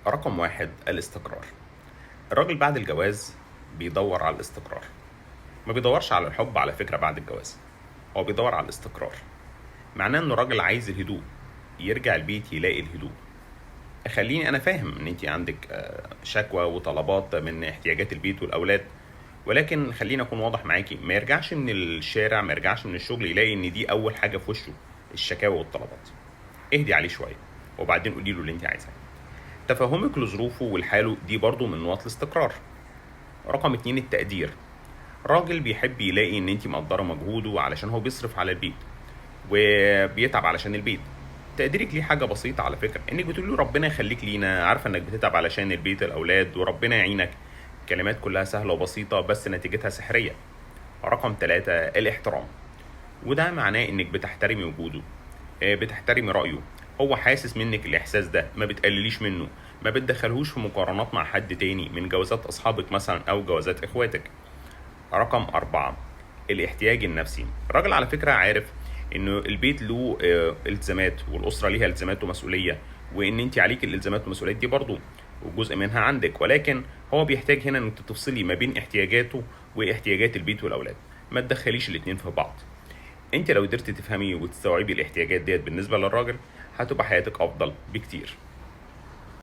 رقم 1، الاستقرار. الراجل بعد الجواز بيدور على الاستقرار، ما بيدورش على الحب على فكرة. بعد الجواز هو بيدور على الاستقرار، معناه انه الراجل عايز الهدوء، يرجع البيت يلاقي الهدوء. خليني انا فاهم ان انت عندك شكوى وطلبات من احتياجات البيت والاولاد، ولكن خليني اكون واضح معاكي، ما يرجعش من الشارع، ما يرجعش من الشغل يلاقي ان دي اول حاجة في وشه الشكاوى والطلبات. اهدي عليه شوية وبعدين قولي له اللي انت عايزاه. تفهمك لظروفه ولحاله دي برضو من نقاط الاستقرار. رقم 2، التقدير. راجل بيحب يلاقي ان انت مقدره مجهوده علشان هو بيصرف على البيت وبيتعب علشان البيت. تقديرك ليه حاجة بسيطة على فكرة، انك بتقول له ربنا يخليك لينا، عارفه انك بتتعب علشان البيت الاولاد وربنا يعينك. كلمات كلها سهلة وبسيطة بس نتيجتها سحريه. رقم 3، الاحترام. وده معناه انك بتحترمي وجوده، بتحترمي رأيه، هو حاسس منك الإحساس ده، ما بتقلليش منه، ما بتدخلهوش في مقارنات مع حد تاني من جوازات أصحابك مثلا أو جوازات إخواتك. رقم 4، الاحتياج النفسي. الراجل على فكرة عارف إنه البيت له التزامات، والأسرة ليها التزامات ومسؤولية، وإن أنت عليك الالتزامات والمسؤوليات دي برضو وجزء منها عندك، ولكن هو بيحتاج هنا إنك تفصلي ما بين احتياجاته واحتياجات البيت والأولاد، ما تدخليش الاتنين في بعض. انت لو قدرتي تفهمي وتستوعبي الاحتياجات ديت بالنسبة للراجل هتبقى حياتك افضل بكتير.